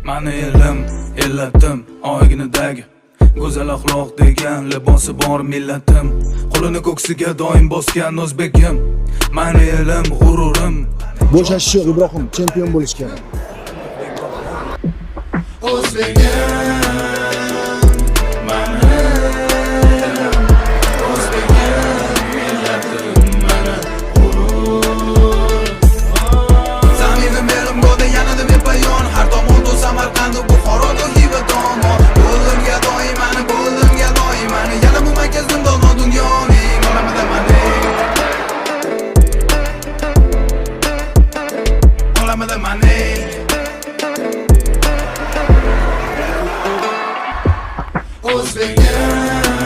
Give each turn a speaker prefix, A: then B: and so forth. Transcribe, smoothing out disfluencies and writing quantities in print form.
A: Mani elim, ellatim, oyginidagi go'zal axloq degan libosi bor millatim, qo'lini ko'ksiga doim bosgan o'zbekim. Mani elim, g'ururim.
B: Bo'shashish yo'q, Ibrohim, chempion bo'lish kerak.
A: O'zbegim.